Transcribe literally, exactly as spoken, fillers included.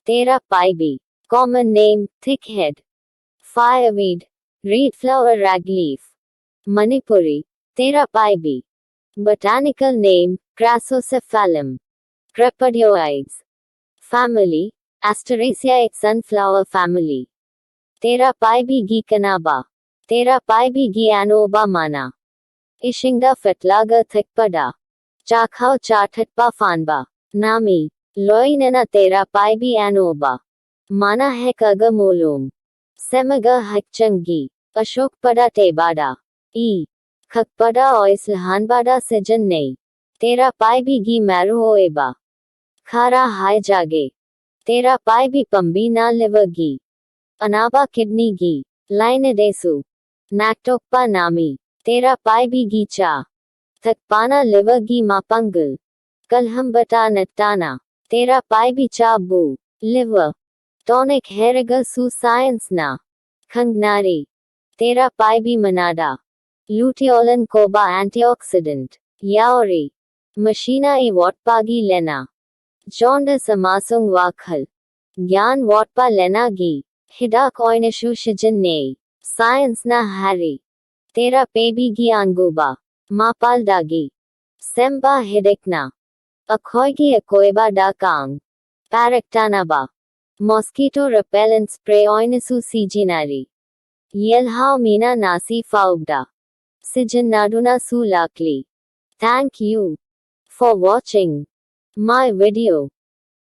Tera paibi. Common name, thickhead. Fireweed, reed flower rag leaf. Manipuri, Tera paibi. Botanical name, Crassosephyllum. Crepidioides. Family, Asteraceae, sunflower family. Tera paibi gi kanaba. Tera paibi gi anoba mana. Ishingda fetlaga thekpada. Chakhao chathatpa fanba. Nami, loinana Tera paibi anoba. Mana hekaga molum. Semaga hekchangi. Ashok pada tebada. E. Khakpada ois lahanbada sejan nei. Tera paibi gi maru oeba. Khara hai jage. Tera paibi pambi na liver gi. Anaba kidney gi. Line desu. Naktokpa nami. Tera paibi gi cha. Thakpana liver gi mapangul. Kalhambata natana. Tera paibi cha bu. Liver. Tonic heriga su science na. Khangnari. Tera paibi manada. Luteolin koba antioxidant. Yaori. Machina e watpagi lena. Jaundice amasung wakhal. Gyan watpa lena gi. Hidak oinashu shijin nei. Science na hari. Tera paibi gi anguba. Mapal dagi. Semba hidikna. Akhoigi akoiba da kang. Paraktanaba. Mosquito repellent spray oinasu sijinari. Yelhao mina nasi faubda. Sijin naduna su lakli. Thank you for watching my video.